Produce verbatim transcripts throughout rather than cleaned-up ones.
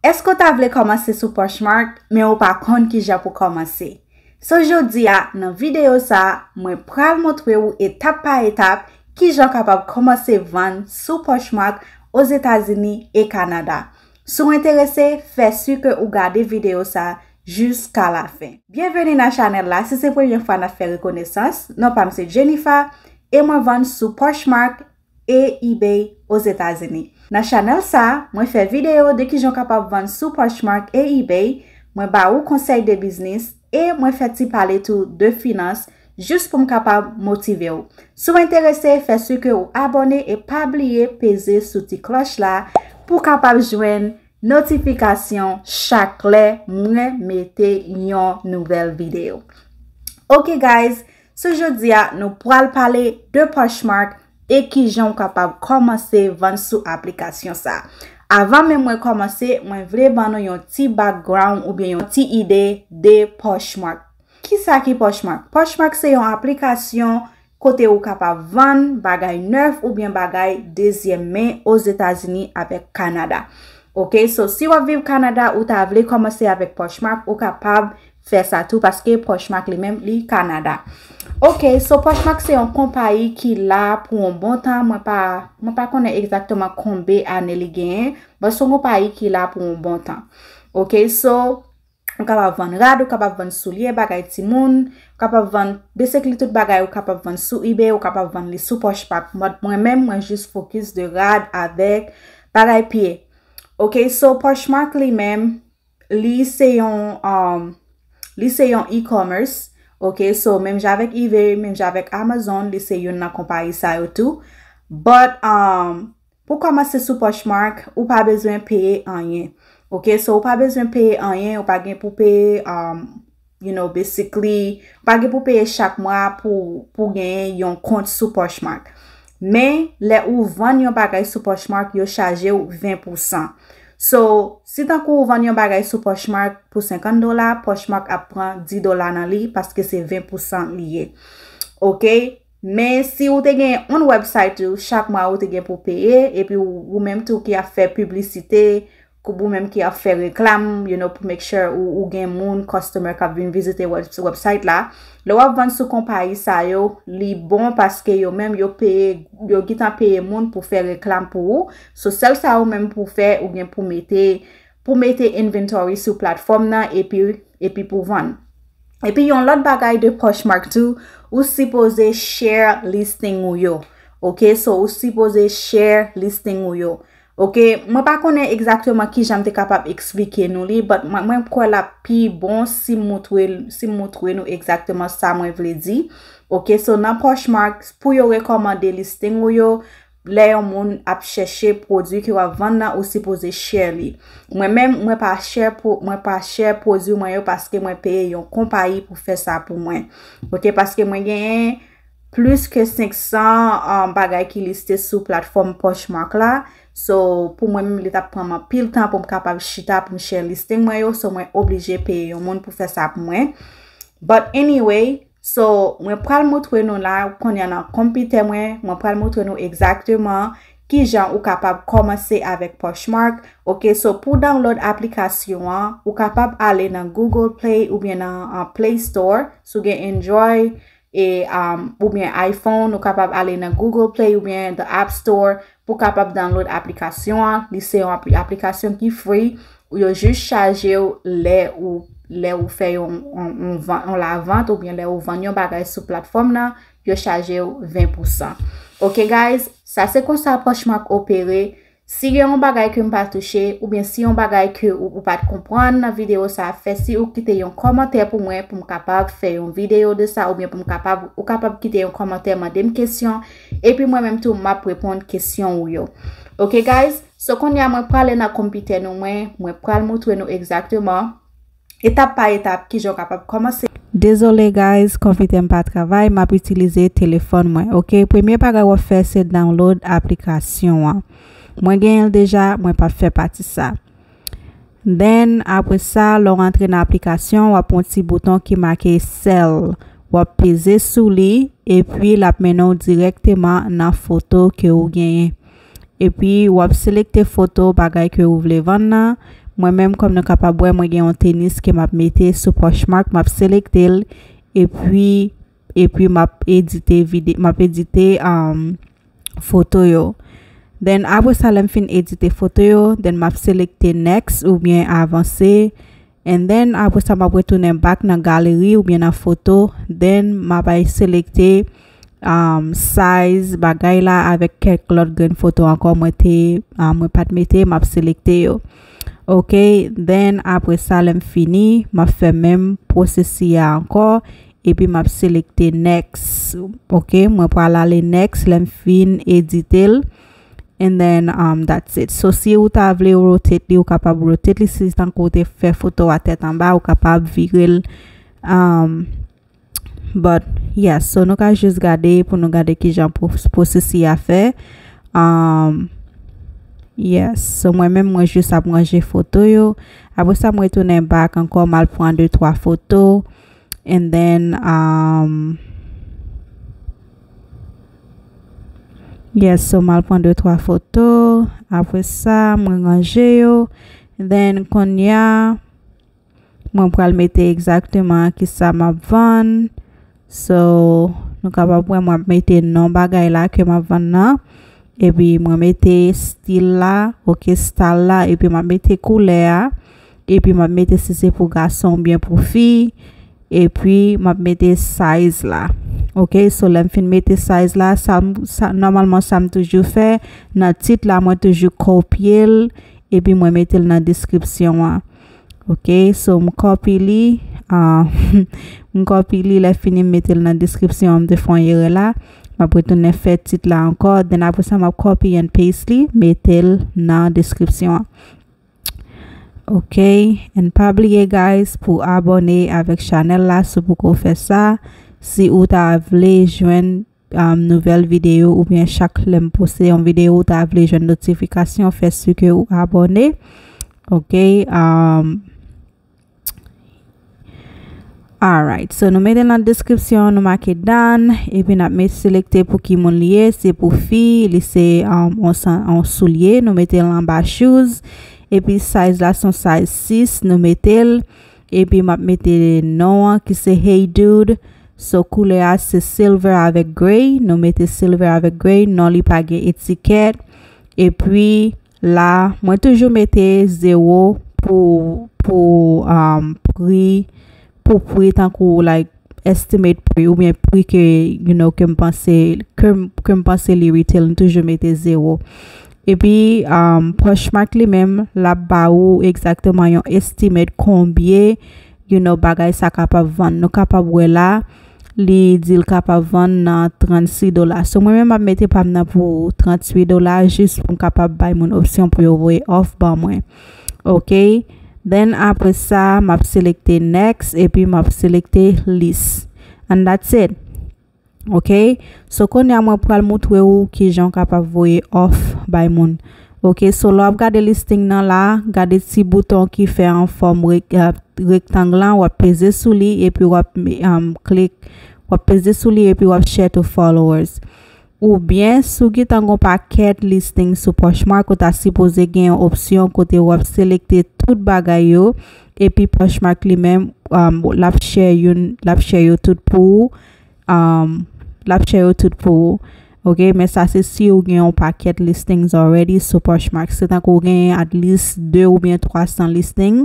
Èske w ta vle kòmanse sou Poshmark, men ou pa konn kijan pou kòmanse? So, jodi a, nan videyo sa a, mwen pral montre w etap pa etap kijan w kapab kòmanse vann sou Poshmark Ozetazini e Kanada. Si w enterese, fè si ke ou gade videyo sa a jiska lafen. Byenveni nan chanèl la. Si se premye fwa n ap fè rekonesans, non pa m se Jennifer, e mwen vann sou Poshmark e eBay Ozetazini. Nan chanèl sa a, mwen fè videyo de kijan w kapab vann sou Poshmark e eBay, mwen ba ou konsèy de biznis, e mwen fè ti pale tou de finans, jis pou m kapab motive w. Si w enterese, fè si ke ou abòne e pa bliye peze sou ti klòch la pou w kapab jwenn notifikasyon chak lè mwen mete yon nouvèl videyo. Ok guys, so jodi a nou pral pale de Poshmark e kijan w kapab kòmanse vann sou aplikasyon sa. Avan menm mwen kòmanse, mwen vle ban nou yon ti background oubyen yon ti ide de Poshmark. Kisa ki Poshmark? Poshmark se yon aplikasyon kote ou kapab vann bagay nèf oubyen bagay dezyèm men Ozetazini avèk Kanada. Ok, so si w ap viv Kanada, ou ta vle kòmanse avèk Poshmark, ou kapab fè sa tou paske Poshmark li menm li Kanada. Ok, so Poshmark se yon konpayi ki la pou yon bon tan, mwen pa, mwen pa konnen egzakteman konbe ane li genyen, but se yon konpayi ki la pou yon bon tan. Ok, so ou kapab vann rad, ou kapab vann soulye, bagay timoun, ou kapab vann basically tout bagay, ou kapab vann sou eBay, ou kapab vann li sou Poshmark. But mwen menm, mwen jis fokis de rad avèk bagay pye. Ok, so Poshmark li menm, li se yon, um, li se yon e-commerce. Ok, so menm jan avèk eBay, menm jan avèk Amazon, li se youn nan konpayi sa yo tou. But, um, pou kòmanse sou Poshmark, ou pa bezwen peye anyen. Ok, so ou pa bezwen peye anyen, ou pa gen pou peye, um, you know, basically, ou pa gen pou peye chak mwa pou, pou genyen yon kont sou Poshmark. Men, lè ou vann yon bagay sou Poshmark, yo chaje w ven pousan. So, si tankou ou vann yon bagay sou Poshmark pou senkant dola, Poshmark ap pran dis dola nan li paske se ven pousan li ye. Ok? Men si ou te gen yon website ou, chak mwa ou te gen pou peye, epi ou, ou menm tou ki ap fè piblisite, ou menm ki ap fè reklam, you know, pou make sure ou, ou gen moun, customer k ap vin vizite web-, website la. Lè w ap vann sou konpayi sa yo, li bon paske yo menm yo peye, yo gentan peye moun pou fè reklam pou ou. So sèl sa ou menm pou fè, ou gen pou mete, pou mete inventory sou platfòm nan epi, epi pou vann. Epi yon lòt bagay de Poshmark tou, ou sipoze share listing ou yo. Ok, so ou sipoze share listing ou yo. Ok, mwen pa konnen egzakteman kijan m te kapab eksplike nou li, but mwen, mwen kwè l ap pi bon si m moutre, si m moutre nou egzakteman sa mwen vle di. Ok, so nan Poshmark, pou yo rekòmande listing ou yo, lè yon moun ap chèche pwodui ke w ap vann nan, ou sipoze share li. Mwen menm, mwen pa share, mwen pa share pwodui mwen yo paske mwen peye yon konpayi pou fè sa pou mwen. Ok, paske mwen genyen plis ke senk san, um, bagay ki liste sou platfòm Poshmark la. So, pou mwen menm, li t ap pran m anpil tan pou m kapab chita pou m share listing mwen yo. So, mwen oblije peye yon moun pou fè sa pou mwen. But anyway, so, mwen pral moutre nou la, kounye a nan konpitè mwen, mwen pral moutre nou egzakteman kijan ou kapab kòmanse avèk Poshmark. Ok, so pou download aplikasyon an, ou kapab ale nan Google Play oubyen nan, uh, Play Store. Si w gen Android, e, um, oubyen iPhone, ou kapab ale nan Google Play oubyen the App Store pou kapab download aplikasyon an. Li se yon apli-, aplikasyon ki free, ou yo jis chaje w lè ou, lè ou fè yon, yon, yon van-, yon lavant oubyen lè ou vann yon bagay sou platfòm nan, yo chaje w ven pousan. Ok guys, sa se konsa Poshmark opere. Si gen yon bagay ke m pa touche, oubyen si yon bagay ke ou, ou pa t konprann nan videyo sa, fè si ou kite yon kòmantè pou mwen, pou m kapab fè yon videyo de sa, oubyen pou m kapab, ou kapab kite yon kòmantè, mande m kesyon, epi mwen menm tou, m ap reponn kesyon ou yo. Ok guys, so kounye a mwen prale nan konpitè nou mwen, mwen pral moutre nou egzakteman etap pa etap kijan w kapab kòmanse. Dezole guys, konpitè m pa travay, m ap itilize telefòn mwen. Ok, premye bagay w ap fè se download aplikasyon an. Mwen genyen l deja, mwen p ap fè pati sa. Then, apre sa, lè w antre nan aplikasyon, w ap yon ti bouton ki make sell. W ap peze sou li, epi l ap mennen w dirèkteman nan foto ke ou genyen. Epi, w ap selekte foto bagay ke ou vle vann nan. Mwen menm, kòm nou kapab wè, mwen gen yon tenis ke m ap mete sou Poshmark, m ap selekte l, epi, epi m ap edite vide-, m ap edite, um, foto yo. Then, apre sa, lè m fin edite foto yo, then m ap selekte next oubyen avanse. And then, apre sa, m ap retounen back nan galeri oubyen nan foto. Then, m ap al selekte, um, size bagay la avèk kèk lòt grenn foto ankò mwen te, um, mwen pa t mete, m ap selekte yo. Ok, then apre sa, lè m fini, m ap fè menm pwosesi a ankò, epi m ap selekte next. Ok, mwen pral ale next, lè m fin edite l. And then, um, that's it. So, si ou ta vle rotate li, ou kapab rotate li. Si tankou ou te fè foto a tèt anba, ou kapab vire l. Um, but, yes, so nou ka jis gade pou nou gade kijan pwo-, pwosesi a fè. Um, yes, so mwen menm, mwen jis ap ranje foto yo. Apre sa, mwen retounen back ankò, m al pran de twa foto. And then, um, yes, so m al pran de twa foto. Apre sa, mwen ranje yo. Then, kounye a, mwen pral mete egzakteman kisa m ap vann. So, nou kapab wè mwen ap mete non bagay la ke m ap vann nan. Epi mwen mete stil la, ok, style la, epi m ap mete koulè a, epi m ap mete si se pou gason oubyen pou fi, epi m ap mete size la. Ok, so lè m fin mete size la, sa, m- sa, nòmalman sa m toujou fè, nan tit la, mwen toujou kopye l, epi mwen mete l nan deskripsyon an. Ok, so m kòpi li, ah, m kòpi li, lè fini m mete l nan deskripsyon an, m te fè yon erè la. M ap retounen fè tit la ankò, then apre sa m ap copy and paste li, mete l nan deskripsyon an. Ok, and pa bliye guys pou abòne avèk chanèl la si w poko fè sa. Si ou ta vle jwenn um, nouvèl videyo oubyen chak lè m poste yon videyo ou ta vle jwenn notifikasyon, fè si ke ou abòne. Ok, um, alright, so nou mete nan deskripsyon, nou make done, epi n ap met selekte pou ki moun li ye, se pou fi, li se um, on, san- on soulye, nou mete l anba shoes, epi size la se yon size sis, nou mete l, epi m ap mete non an ki se Hey Dude. So, koulè a se silver avèk gray. Nou mete silver avèk gray. Non li pa gen etikèt. Epi, la, mwen toujou mete zewo pou, pou, um, pri, pou pri tankou, like, estimate pri oubyen pri ke, you know, ke m panse, ke m, ke m panse li retail, m toujou mete zewo. Epi, um, Poshmark li menm, l ap ba ou egzakteman yon estimate konbyen, you know, bagay sa kapab vann. Nou kapab wè la, li di l kapab vann nan trannsis dola. So, mwen menm, m ap mete pa m nan pou tranntuit dola, jis pou m kapab bay moun opsyon pou yo voye off ban mwen. Ok? Then, apre sa, m ap selekte next, epi m ap selekte list. And that's it. Ok? So, kounye a mwen pral moutre ou kijan w kapab voye off bay moun. Ok? So, lè w ap gade listing nan la, gade ti bouton ki fè an fòm rek- uh, rektang lan, w ap peze sou li, epi w ap um, klik, w ap peze sou li, epi w ap share to followers. Oubyen, si w gentan gen yon pakèt listing sou Poshmark, ou ta sipoze gen yon opsyon kote w ap selekte tout bagay yo, epi Poshmark li menm, um, l ap share youn, l ap share yo tout pou ou. Um, l ap share yo tout pou ou. Ok, men sa se si ou gen yon pakèt listings already sou Poshmark. Se tankou ou gen at least de oubyen twa san listing,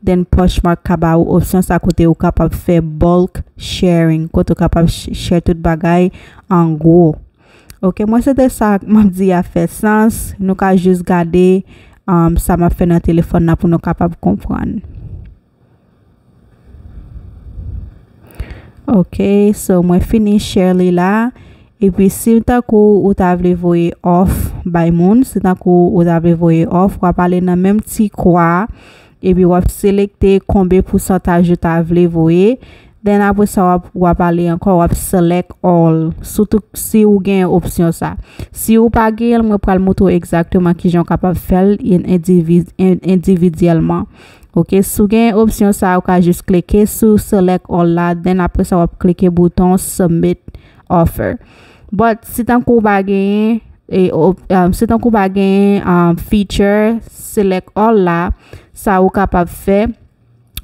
then Poshmark ka ba ou opsyon sa kote ou kapab fè bulk sharing, kote ou kapab sh- share tout bagay an gwo. Ok, mwen se te sa m ap di a fè sans. Nou ka jis gade um, sa m ap fè nan telefòn nan pou nou kapab konprann. Ok, so mwen fini share li la. Epi si tankou ou ta vle voye off bay moun, si tankou ou ta vle voye off, w ap ale nan menm ti kwa, epi w ap selekte konbyen pousantaj ou ta vle voye. Then apre sa, w ap, w ap ale ankò, w ap select all. Sitou si ou gen opsyon sa. Si ou pa genyen l, mwen pral moutre w egzakteman kijan w kapab fè l in- indivi- in- endividyèlman. Ok, si w gen opsyon sa, ou ka jis klike sou select all la, then apre sa, w ap klike bouton submit offer. But, si tankou w pa genyen, e, o- um, se tankou pa gen um, feature select all la, sa ou kapab fè,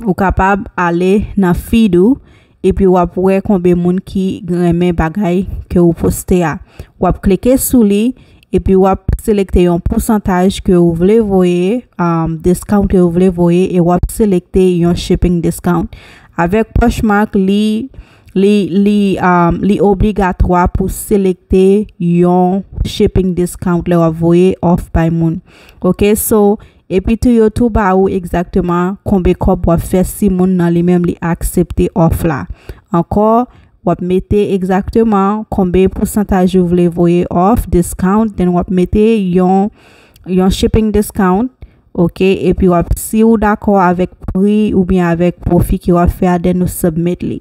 ou kapab ale nan feed ou, epi w ap wè konbyen moun ki renmen bagay ke ou poste a. W ap klike sou li, epi w ap selekte yon pousantaj ke ou vle voye, um, discount ke ou vle voye, e w ap selekte yon shipping discount. Avèk Poshmark, li, li, li, um, li obligatwa pou selekte yon shipping discount lè w ap voye off bay moun. Ok, so, epi tou yo tou ba ou egzakteman konbyen kòb w ap fè si moun nan li menm li aksepte off la. Ankò, w ap mete egzakteman konbyen pousantaj ou vle voye off, discount, then w ap mete yon, yon shipping discount, ok, epi w ap, si ou dakò avèk pri oubyen avèk pwofi ke w ap fè a, then ou submit li.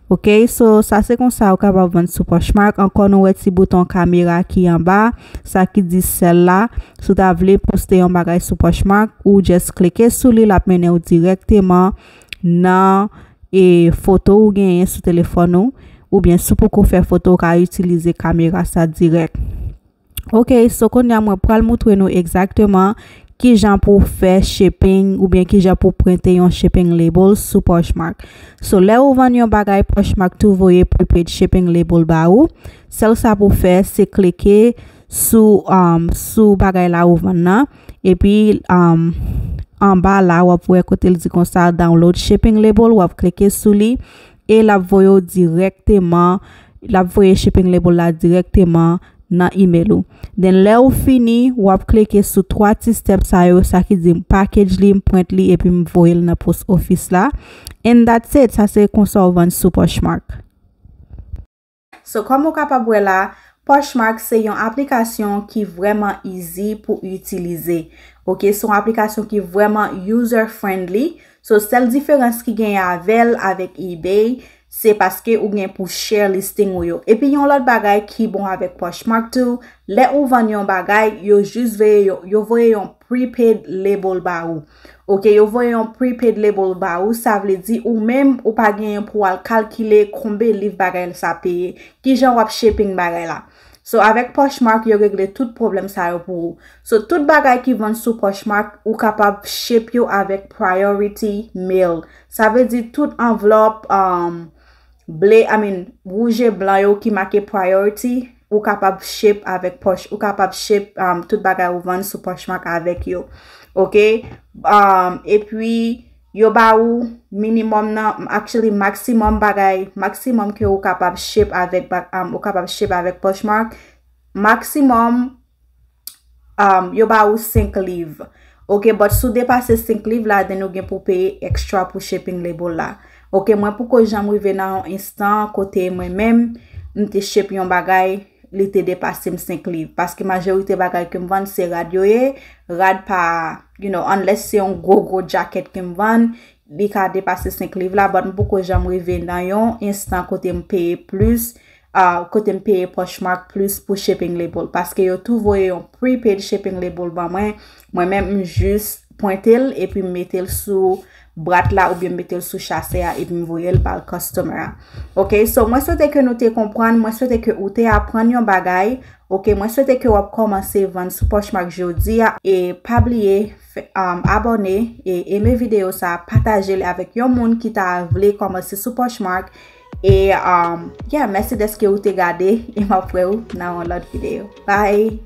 Ok, so sa se konsa ou kapab vann sou Poshmark. Ankò, nou wè ti bouton kamera ki anba, sa ki di sell la. Si w ta vle poste yon bagay sou Poshmark, ou just klike sou li, l ap mennen w dirèkteman nan e foto ou genyen sou telefòn ou, oubyen si w poko fè foto, ou ka itilize kamera sa dirèk. Ok, so kounye a mwen pral moutre nou egzakteman kijan pou fè shipping oubyen kijan pou prente yon shipping label sou Poshmark. So, lè ou vann yon bagay, Poshmark tou voye prepaid shipping label ba ou. Sèl sa pou fè, se klike sou, um, sou bagay la ou vann nan. Epi, um, anba la, w ap wè kote l di konsa, download shipping label, w ap klike sou li. E l ap voye w dirèkteman, l ap voye shipping label la dirèkteman nan email ou. Then lè ou fini, w ap klike sou twa ti step sa yo, sa ki di m package li, m print li, epi m voye l nan post office la. And that's it, sa se konsa w vann sou Poshmark. So, kòm ou kapab wè la, Poshmark se yon aplikasyon ki vrèman easy pou itilize. Ok, se yon aplikasyon ki vrèman user friendly. So, sèl diferans ki genyen avè l avèk eBay, se paske ou gen pou share listing ou yo. Epi yon lòt bagay ki bon avèk Poshmark tou, lè ou vann yon bagay, yo jis veye yo, yo voye yon prepaid label ba ou. Ok, yo voye yon prepaid label ba ou, sa vle di ou menm ou pa genyen pou w al kalkile konbyen liv bagay sa peye, kijan w ap shipping bagay la. So, avèk Poshmark, yo regle tout pwoblèm sa yo pou ou. So, tout bagay ki vann sou Poshmark, ou kapab ship yo avèk priority mail. Sa vle di tout anvlòp, um, ble, I mean, wouj e blan yo ki make priority, ou kapab ship avèk Posh, ou kapab ship, um, tout bagay ou vann sou Poshmark avèk yo. Ok? Um, epi, yo ba ou minimum nan, actually maximum bagay, maximum ke ou kapab ship avèk, ba- um, ou kapab ship avèk Poshmark, maximum, um, yo ba ou senk liv. Ok, but si w depase senk liv la, then ou gen pou peye extra pou shipping label la. Ok, mwen poko janm rive nan yon instan kote mwen menm, m te ship yon bagay, li te depase m senk liv. Paske majorite bagay ke m vann se rad yo ye, rad pa, you know, unless se yon gwo gwo jacket ke m vann, li ka depase senk liv la, but m poko janm rive nan yon instan kote m peye plis, ah, kote m peye Poshmark plis pou shipping label, paske yo tou voye yon prepaid shipping label ban mwen, mwen menm m jis pwente l epi m mete l sou bwat la oubyen m mete l sou chasè a epi m voye l ba l customer a. Ok, so mwen swete ke nou te konprann, mwen swete ke ou te aprann yon bagay. Ok, mwen swete ke w ap kòmanse vann sou Poshmark jodi a. E pa bliye fè, um, abòne e eme videyo sa, pataje l avèk yon moun ki ta vle kòmanse sou Poshmark. E, um, yeah, mèsi dèske ou te gade e m ap wè ou nan yon lòt videyo. Bye!